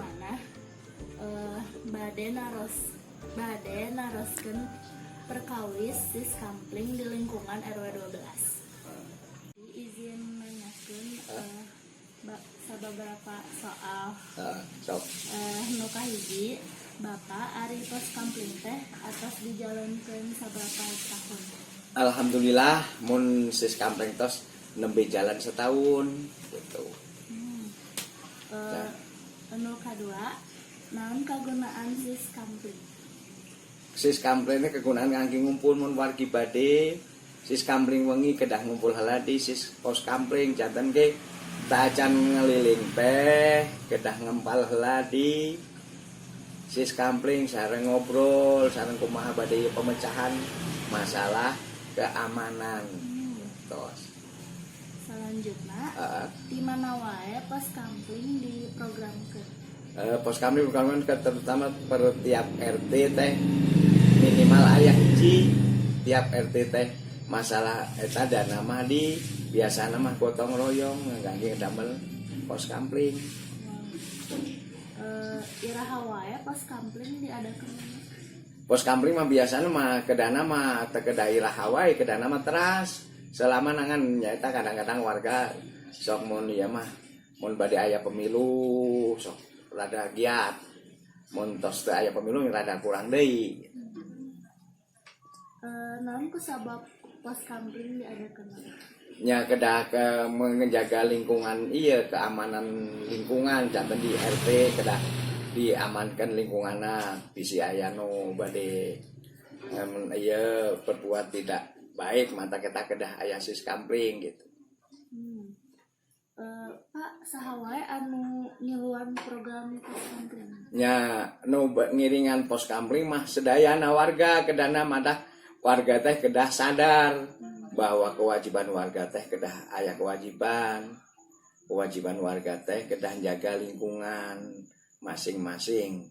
amanah bade naroskeun perkawis Siskamling di lingkungan RW 12. Izin nanyakeun sabeberapa soal. Sok. Nu kahiji, Bapak, ari pos kamling teh atos dijalankeun saberapa tahun? Alhamdulillah, mun Siskamling tos nembe jalan setahun gitu. Anu kadua, naon kagunaan Siskamling? Siskamling ini kegunaan kangge ngumpul mun wargi bade Siskamling wengi kedah ngumpul heula di pos kamling. Janten ge tacan ngeliling teh kedah ngempal heula di Siskamling sareng ngobrol sareng kumaha bade pemecahan masalah keamanan. Tos. Selanjutnya, di mana wae pos kamling diprogramkeun? Pos kamling bukan ke terutama per tiap RT teh minimal aya hiji tiap RT teh. Masalah eta dana mah di biasana mah gotong royong ngangge damel pos kamling. Iraha wae pos kamling diadakeun? Pos kamling mah biasana mah kedana mah teu kedah iraha wae, kedana mah teras selama nangan nyaeta. Kadang-kadang warga sok mun ieu mah mun bade aya pemilu sok rada giat, mun tos teu aya pemilu rada kurang deui. Naon ku sabab pos kamling diadakeun? Nya kedah ke menjaga lingkungan, iya, keamanan lingkungan. Janten di RT kedah diamankan lingkunganna, bisi aya nu bade iya berbuat tidak baik, mata kita kedah aya Siskamling gitu. Pak, saha wae anu ngiluan program pos kamling? Nya nu ngiringan pos kamling mah sedayana warga. Kedana madah warga teh kedah sadar bahwa kewajiban warga teh kedah aya kewajiban kewajiban warga teh kedah jaga lingkungan masing-masing.